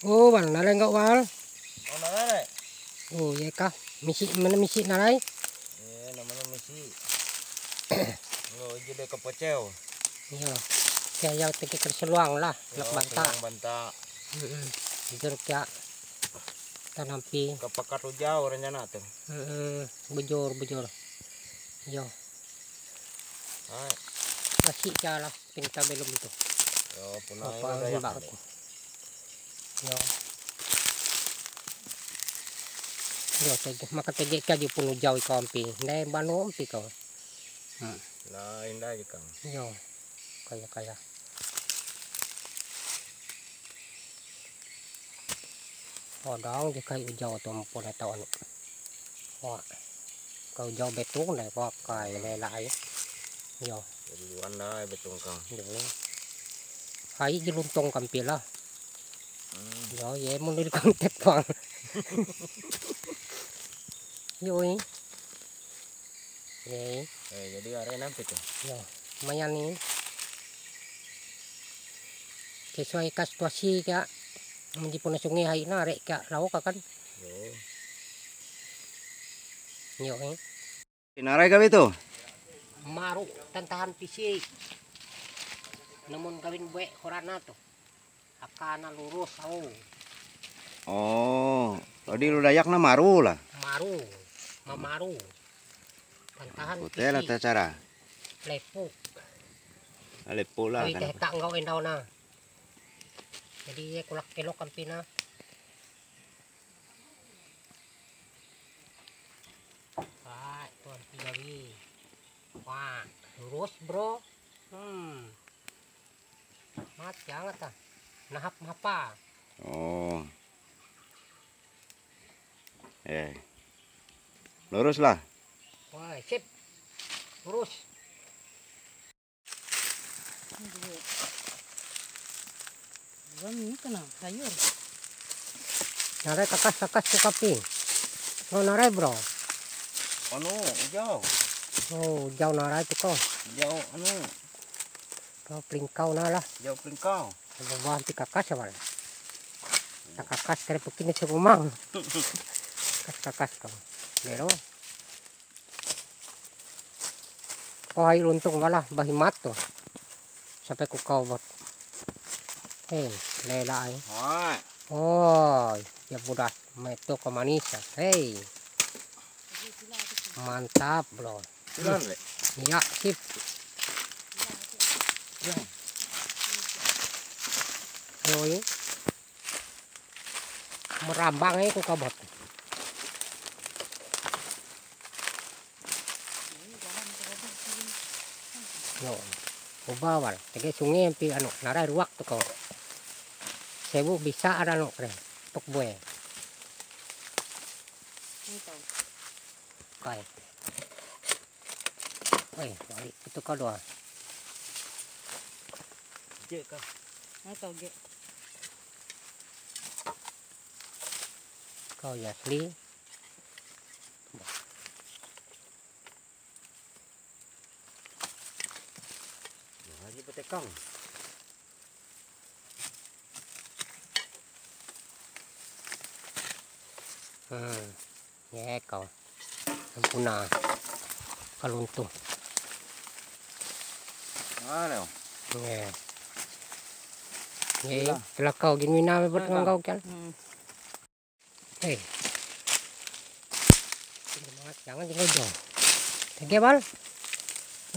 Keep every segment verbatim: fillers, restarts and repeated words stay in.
Oh, wal, narai enggak, wal? Oh, narai. Oh, iya kah? Misi, mana misi narai? Eh, namanya misi. Lo aja deh kepocel. Iya. Kayak yang tiki kerseluang lah, nak banta. Seluang banta. Mm-mm. Jujur kak. Tanam pi. Kepakat ujau rencana tuh. Mm-mm. Bujur, bujur. Yo. Hai. Masih jalan. Pinta belum itu. Yo, punai apa udah ya, mbak aku. Yo. Yo, tege, maka tege kaji pun ujau iko ampi. Ndai banu ampi kau. Hmm. Nah, indah aja, Kang. Yo. Kaya, kaya. Odong je kai ujau tu ampun eta anu. Wah. Kau ujau betung deh, wah kai lela ai. Yo. Jadi luan dah betung kang. Dulu. Hai je luntong kampila. Hmm. Yo, ye mun di kang tepang. Yo, eh. Ye. Eh, jadi are nampi tuh. Yo, lumayan nih. Sesuai ka situasi kak, mun jipuna sungai hai na are kak lauk kan. Yo. Yo, eh. Narai gawi tu? Maru tantahan pisi. Namun gawin bue korana tu. Akana lurus au. Oh, jadi lu Dayak na maru lah. Maru, mamaru. Tantahan pisi. Kote lah cara. Lepuk. Ah, lepuk lah. Awi kan. Teh tak enggau endau na. Jadi ye kulak kelok ampina. Wah, itu ampi gawi. Wah, lurus, bro. Hmm. Mat jangan tah. Nahap mahapa. Oh. Eh. Lurus lah. Wah, sip. Lurus. Dua minggu kena sayur. Narai kakas-kakas tu kapi. Oh, narai, bro. Anu, ujau. Oh, ujau narai tu ko. Ujau, anu. Kau pelingkau na lah. Ujau pelingkau. Buah ti kakas ya, wal. Kakas kare pukin itu umang. Kakas-kakas kau. Bero. Oh, hai luntong walah bahimat tu. Sampai ku kau buat. Hei, lela ai. Hai. Oh, ya budak meto ke manis ya. Hei. Mantap, bro. Jalan, Le. Ya, sip. Jalan. Yoi. Merambang aja ku kabut. Yo, ubawal. Tege sungai ampi anu, narai ruak tu kau. Sewu bisa ada anu kere. Tuk bue. Kai. Weh, balik itu kau doa. Je kah? Nah, kau ge. Kau ya asli. Nah, lagi petekang. Hmm, ya kau. Ampuna. Kaluntuh. Ah, leo. Ya. Ya, telah kau gini mina buat ngangkau kan. Hmm. Hei. Jangan tinggal jo. Tege bal.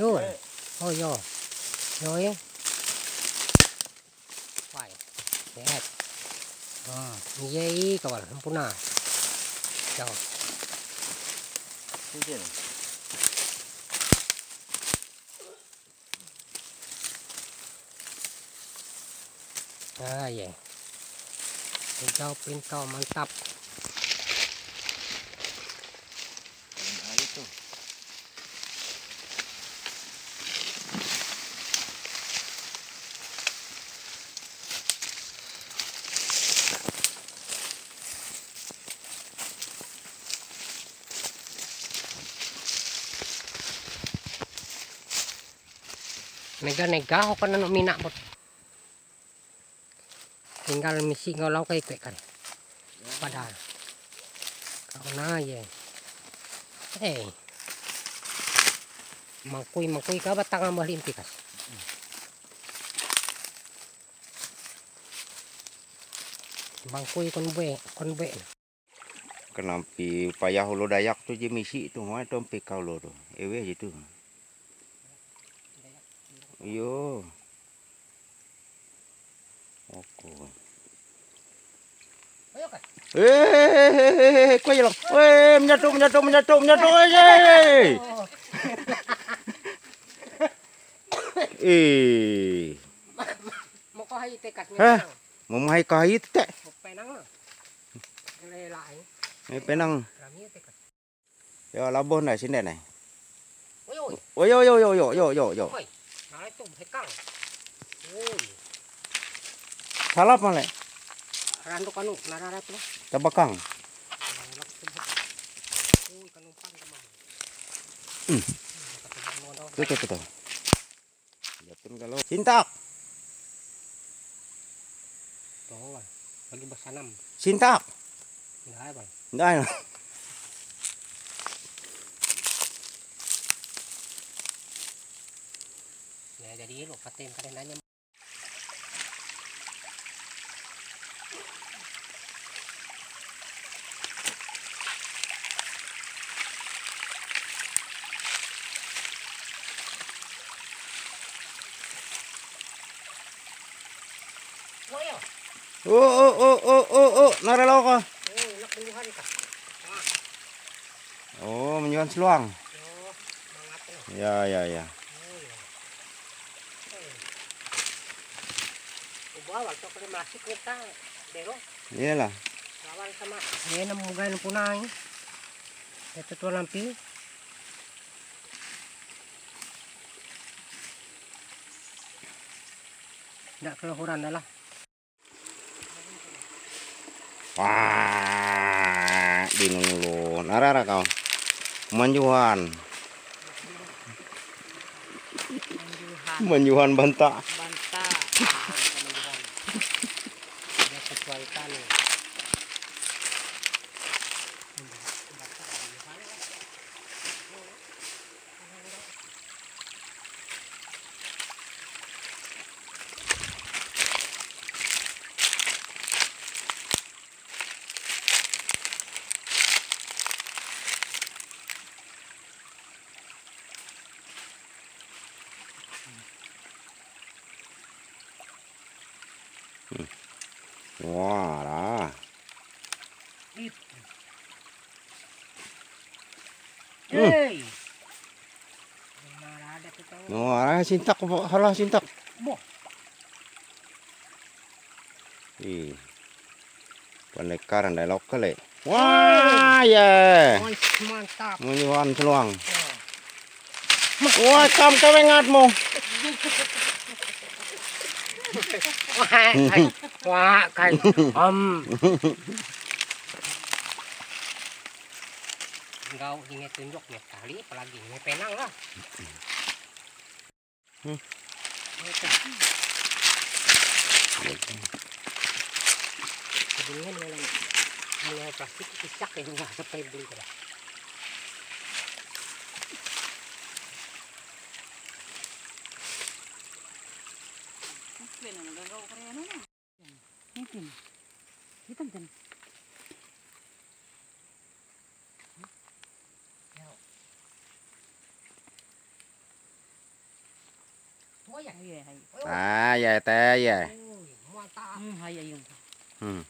Yo. Oh yo. Yo eh. Wai. Sehat. Ah, iya i kawan, ampuna. Yo. Cincin. Ah, iya. Hijau pinto mantap. Nah, itu. Nega-nega ho kan anu mina bot. Tinggal misi ngolong kai kue kare. Padahal. Kau na ye. Eh. Mangkui, mangkui ka batang ambah limpikas. Mangkui kon bue, kon bue. Kenampi payah oloh Dayak tu je misi tu, hoi, tompi ka oloh tu. Eweh je tu. Iyo. Oke. Eh, eh, eh, eh, eh, kau je lang. Weh, menyatu, menyatu, menyatu, menyatu, eh, eh. Eh. Mau kau hai tekat. Hah? Mau mahai kahit te? Penang lah. Lela ai. Eh, penang. Rami tekat. Yo, labuh ndai, sinde ndai. Oi, oi. Oi, oi, oi, oi, oi, oi, oi, oi. Oi, nah itu hekang. Oi. Salap male. Randuk anu, narara tu. Tabakang. Oi, kanumpang sama. Hmm. Tuh, tuh, tuh, tuh. Jatun kalau. Sintak. Tuh, Bang. Lagi bersanam. Sintak. Enggak, Bang. Enggak. Ya, jadi lo paten karen nanya. Oh, oh, oh, oh, oh, oh, nara lawa ka. Oh, menyuhan seluang. Ya, ya, ya. Coba waktu kena masuk kita, Dero. Iyalah. Lawan sama. Ini nemu gaya punai. Itu tuan lampi. Ndak keluhuran dah lah. Wah, dinunulun. Arara kau. Manjuhan. Manjuhan banta. Banta. Ada sesuai tali. Hmm. Wah, lah. Hmm. Hei. Wah, sintak, halah sintak. Boh. Ih. Pendekar ndai lokal, eh. Wah, ya. Wih, mantap. Menyuhan seluang. Ya. Wah, kam kewengatmu. Wah, kai. Wah, kai. Om. Enggak, ini tunjuk ya kali, apalagi ini penang lah. Hmm. Sebenarnya dengan mulai plastik cicak ya, nggak sampai beli dah. Mungkin. Hitam kan? Oh, ya. Iya, hai. Ah, ya, teh, ya. Hmm, hai, ayung. Hmm.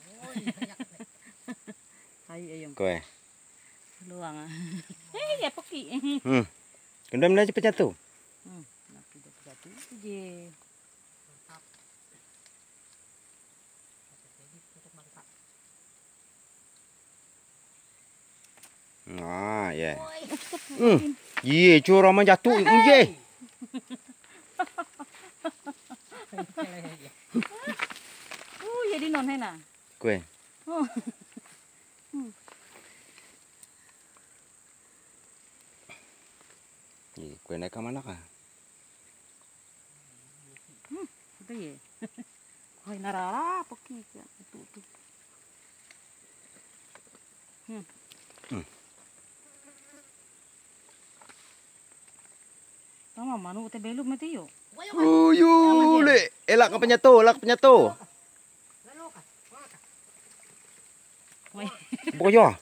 Hai, ayung. Kue. Luang. Eh, ya, poki. Hmm. Kendam na cepet jatuh. Hmm, nak jatuh-jatuh je. Nah, ya. Hmm. Ye, cura manjatuh, ye. Oh, jadi non hena. Kue. Oh. Hmm. Ih, kue naik ka mana kah? Hmm, itu ye. Kue narara poki. Hmm. Hmm. Tama manu te belum mati yo. Uyu le, elak ka penyato, elak penyato. Wai. Boyo.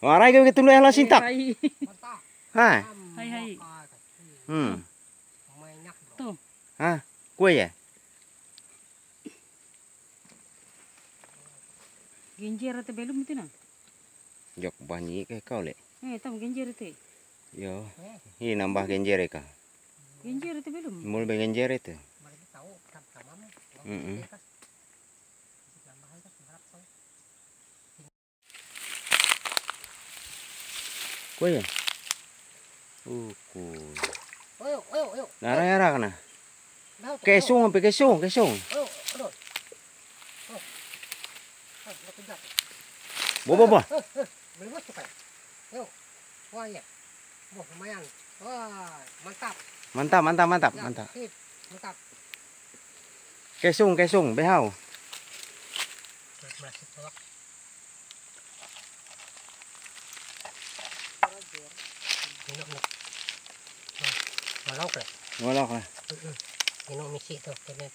Warai ke tundu ela sintak. Hai. Hai. Hai, hai. Hmm. Tuh. Hah? Kue ya? Genjer te belum itu nah. Jok banyi ke kau le. Eh, tam genjer te. Yo. Hi nambah genjer ka. Genjer te belum. Mul be genjer itu. Mm-mm. Kue ya? Uh, kue. Ayo, ayo, ayo. Nah, raya rak nah. Nah, oke, kesung, sampai kesung, kesung. Ayo, aduh. Oh. Oh, aku jatuh. Bo, bo, bo. Eh, eh, boleh masuk kan? Ayo. Wah, iya. Wah, lumayan. Wah, mantap. Mantap, mantap, mantap, ya, mantap. Sip. Mantap. Kesung, kesung, behau. Masuk, Wak. Inok, inok. Ngolok lah. Ngolok lah. Mm-mm. Inok misi tuh, kena.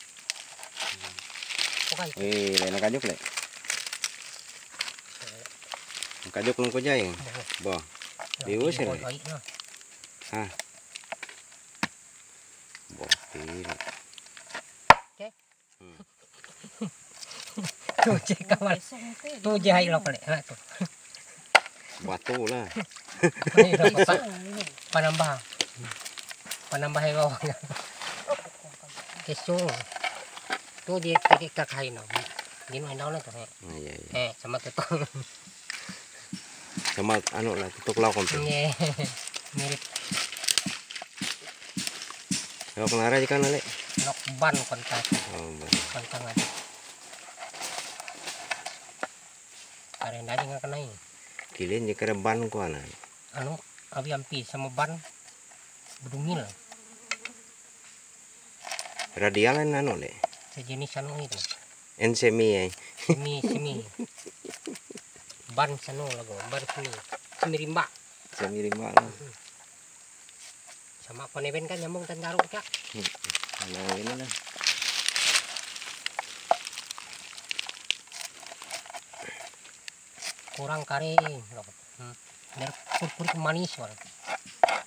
Oke. Eh, lain kajuk le. Kajuk nungku jai. Bah. Bius ya. Hah. Boh, ini. Oke. Hmm. Tuh, cek kawan. Tuh, je hai lo kali. Nah, tuh. Batu lah. Ini lo, Pak. Panambah. Panambah yang bawah. Kesung. Tuh, dia pakai kakain, no. Gini, endau lah tuh, he. Oh, iya, iya. Eh, sama tuh. Sama anu lah, tutuk lauk kan tuh. Iya. Mirip. Lauk nara aja kan, Ale? Lauk ban kontak. Oh, ban. Kontang aja. Kareh aja nggak kena ini. Kilin je kere ban ku ana. Anu, awi ampie sama ban bedungil. Radial en anu le. Sejenis anu itu. En semi ai. Semi, semi. Ban sanu lagu, ban semi. Semi rimba. Semi rimba lah. Hmm. Sama paneben kan nyambung tantaru, Cak. Hmm. Nah, ini lah. Kurang kari, loh. Hmm. Biar kurik-kurik manis, wal.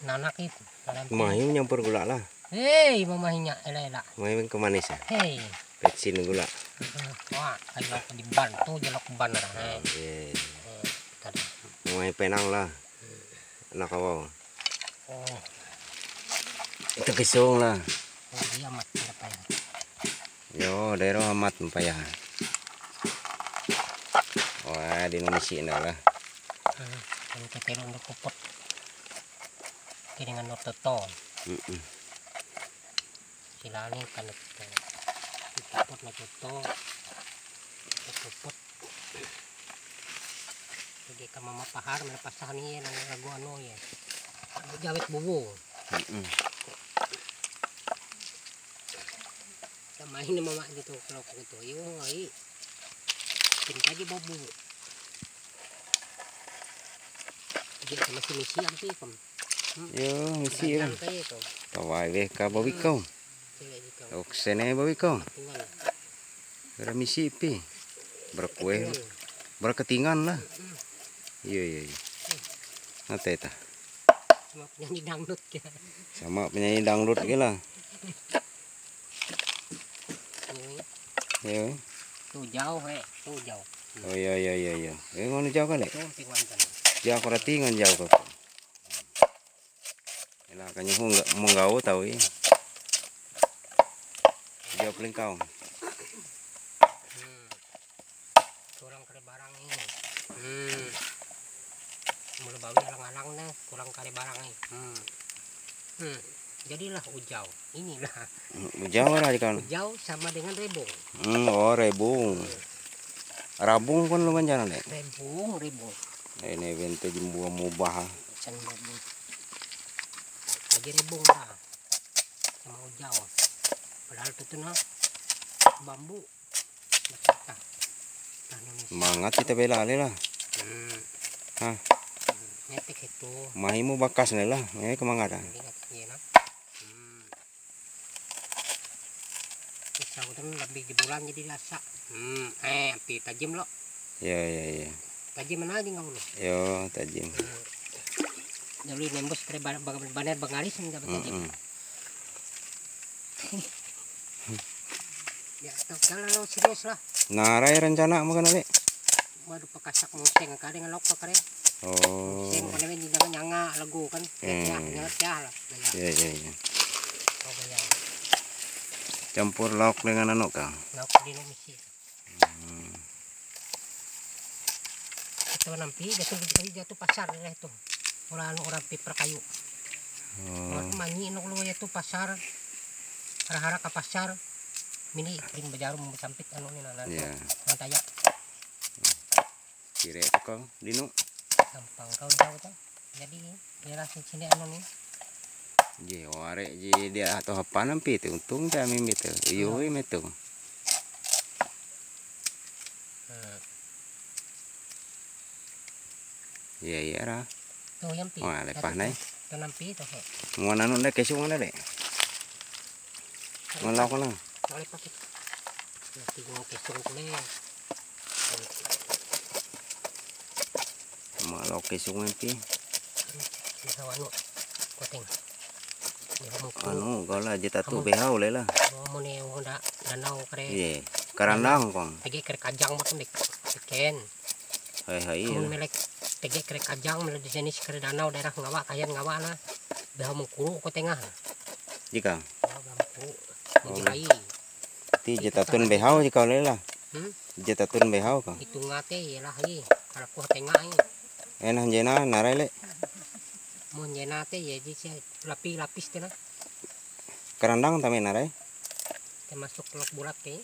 Nanak itu. Mah, ini nyampur gula lah. Hei, mamahinya, ela-ela. Mah, ini kemanis ya? Hei. Petsin gula. Heeh. Wah, ayo aku dibantu, jelok ban lah, hei. Oh, iya. Eh, tadi. Mah, penang lah. Anak awal. Oh. Itu kesung lah. Oh, iya, mat, tidak payah. Yo, daerah amat payah. Wah, di Indonesia dah lah. Hmm, yang kita untuk kupot. Oke, dengan noto to. Mm-mm. Silani kan noto. Kupot noto to. Kupot. Jadi ka mama pahar mana pasah nih ya, nang lagu anu ya. Jawet bubu. Mm-mm. Sama ini mama gitu kalau gitu. Yo, ai. Cinta aja babu. Dia sama si misi ampi kom. Hmm. Yo, misi lah. Kayak itu. Tawai weh ka bawi kau. Cewek gitu. Oksene bawi kau. Tinggal. Bara misi pi. Bara kue. Tinggal. Bara ketingan lah. Hmm. Iya, iya, iya. Nate ta. Sama penyanyi dangdut ya. Sama penyanyi dangdut gila. Iya. Iya. Tuh jauh, he. Tuh jauh. Oh, iya, iya, iya, iya. Eh, ngono jauh kan, Dek? Tuh, tinggal kan. Jauh, berarti ngan jauh kok. Ela kanya hong menggau tahu ya. Dia paling kau. Hmm. Kurang kare barang ini. Hmm. Mula bawi alang-alang deh, kurang kare barang ini. Hmm. Hmm. Jadilah ujau. Inilah. Ujau lah kan. Ujau sama dengan rebung. Hmm, oh rebung. Rabung kan lumayan jalan deh. Rebung, rebung. Ini bente jembua mubah. Sen rebung. Lagi rebung lah. Sama ujau. Padahal itu tuh nah bambu. Betah. Nah, ini. Mangat kita bela ale lah. Hmm. Hah. Hmm. Ngetek itu. Mahimu bakas nih lah, ini kemangada. Ingat, iya, nah. Hmm. Pisau tu lebih di bulan jadi rasa. Hmm, eh, ampie tajim lo. Ya, ya, ya. Tajim mana aja nggak lo? Yo, tajim. Hmm. Jadi nembus kare ba-, ba-, baner bangaris nggak tajim. Mm-mm. Ya, tak salah lo serius lah. Nah, rai rencana makan nih. Waduh, pakasak moseng kare ngalok kare. Oh. Moseng kare ni jangan nyanga lagu kan. Hmm. Ya, nyanga ya lah. Gaya. Iya, iya, iya. Oh, gaya. Campur lauk dengan anu, Kang. Lauk di Indonesia. Hmm. Itu nampi jatuh jatuh pasar deh tuh. Orang anu orang piper kayu. Oh. Orang manyi nok lu ya tuh pasar. Hara-hara ke pasar. Mini kirim bajarum sampit anu ni nah. Iya. Mantaya. Kire tu kau dino. Gampang kau jauh tu. Jadi ialah sini anu ni. Je ware je dia atau apa nampi tu untung dia mimpi tu. Iyo, hmm. Metu. Hmm. Iya, iya, ra. Tuh, yang pi. Wah, lepah, Nai. Tuh, nampi tuh, he. Muan anu nda kesung mana, Dek? Muan lauk mana? Nah, lepah, he. Nanti mau kesung kuning. Mau lauk kesung nanti. Bisa anu, kuting. Anu, kau lah, jeta tu behau le lah. Oh, mau ni, mau da-, danau kare. Iya, karandang, Kong. Lagi kare kajang macam dek, deken. Hai, hai, iya. Mun melek tege kare kajang, melek jenis kare danau daerah ngawa, kayan ngawa nah. Behau mengkuru ko tengah. Jika? Oh, behau mengkuru. Oh. Menjerai. Ti jetatun behau jika oleh lah. Hmm? Jetatun behau ka? Itu ngate ya lah, ih. Kalau kuah tengah, ih. Enah jena narai le. Mun jena te ya, jadi lapis-lapis te nah. Kerandang tame narai? Termasuk lok bulat ke.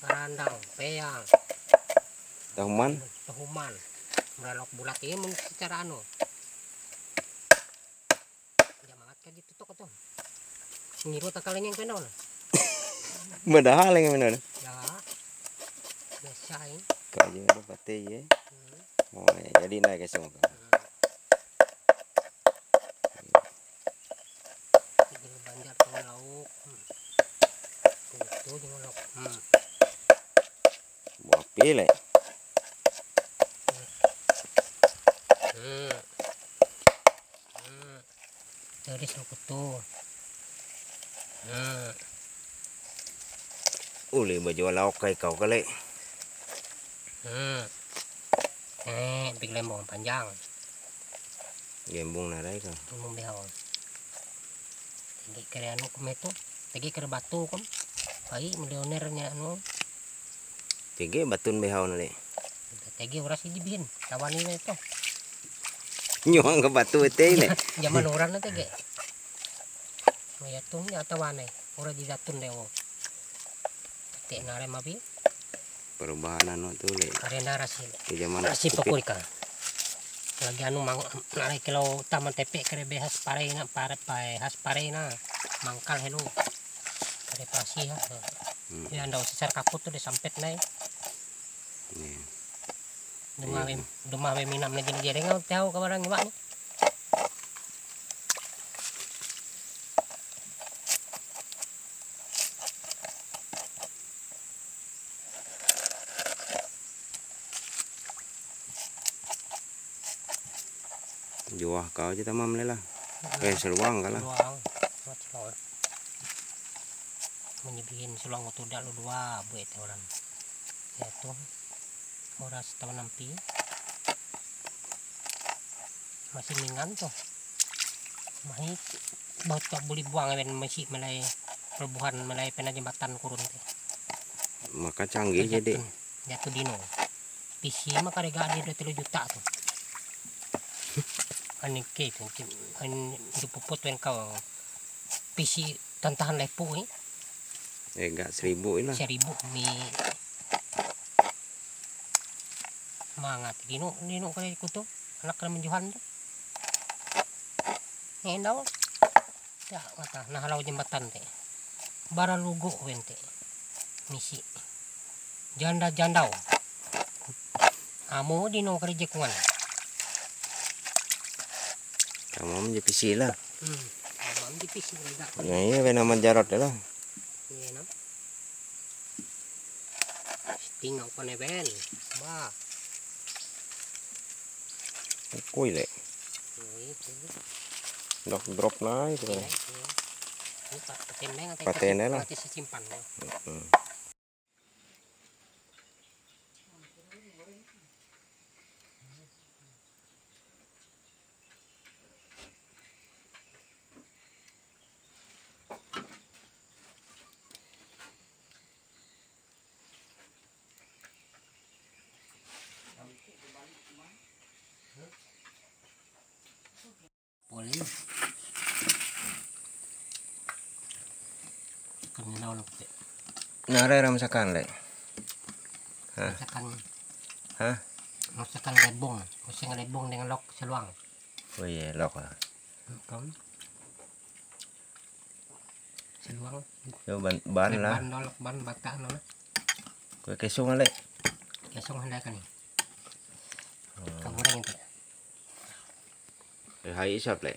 Kerandang, peang. Tahuman? Tahuman. Meralok bulat ini mun secara anu. Jamangat kan ditutup tuh. Ngiru takal lengeng kenal. Padahal lengeng bener. Ya. Biasa ini. Kau aja ada pate ya. Hmm. Oh, ya, jadi naik ke semua. Hmm. Jadi banjar dengan lauk. Hmm. Itu dengan lauk. Hmm. Buah pile. Hmm. Hmm. Jadi suku tu. Hmm. Uli bajual lauk kai kau kali. Hmm. Eh, pik lembong panjang. Gembong narai ka. Gembong behau. Tegi kare anu kume tu, tegi kare batu kan. Pai milioner nya anu. Tege batun behau nale. Tege uras iji bihin, tawan ini tu. Nyuang ke batu ete ini. Zaman orang na tege. Maya tu nya tawan eh, uras di datun deh oh. Te nare mabi. Perubahan anu tu le. Karena rasi. Di zaman rasi covid. Pokok ka. Lagi anu mang, nare kalau taman tepe kare behas pare na, pare pae has pare na. Mangkal helo. Kare pasi ha. Hmm. Ya ndau sisar kaput tu deh sampet nai. Iya. Dumah iya. Wem, dumah wem inam lagi lagi ringan tahu kabarang iwak ni. Juah kau aja tamam lela. Eh, seluang kalah. Seluang. Mat seluang. Menyebihin seluang waktu dah lu dua buat orang. Ya tuh. Horas tahun nampi. Masih mingan tuh. Mahi baut tak boleh buang ewen masih melai pelabuhan melai pena jembatan kurun teh. Maka canggih jadi. Jatuh dino. Pisi mah karega dia dua telu juta tuh. Aning ke tuh, aning puput wen kau. Pisi tantahan lepu ni. Eh, enggak seribu lah. Seribu mi. Mangat dino, dino kare kutu. Anak kena menjuhan tu. Ngendau. Ya, mata nah halau jembatan te. Bara lugu wen te. Misi. Janda-jandau. Amo di nong kerja kuan. Tamam je pisi lah. Hmm. Tamam di pisi juga. Nah, iya, ben nama Jarot lah. Iya, no. Tinggal kone ben. Wah. Kui le. Oh, itu. Dok drop na itu. Iya, iya. Ini pa-, paten deh, nanti paten lah. Nanti saya simpan, ya. Heeh. Boleh. Kan ngenau loh, Pak. Nah, ada ram sakan le. Hah? Sakan. Hah? Masakan lebong, oseng lebong dengan lok seluang. Oh iya, lok lah. Kan. Seluang. Yo, ban, ban lah. Ban, lok, ban, bata, no. Kue kesung ale. Kesung handai kan ni. Hmm. Kagoreng itu. Eh, hai isap le.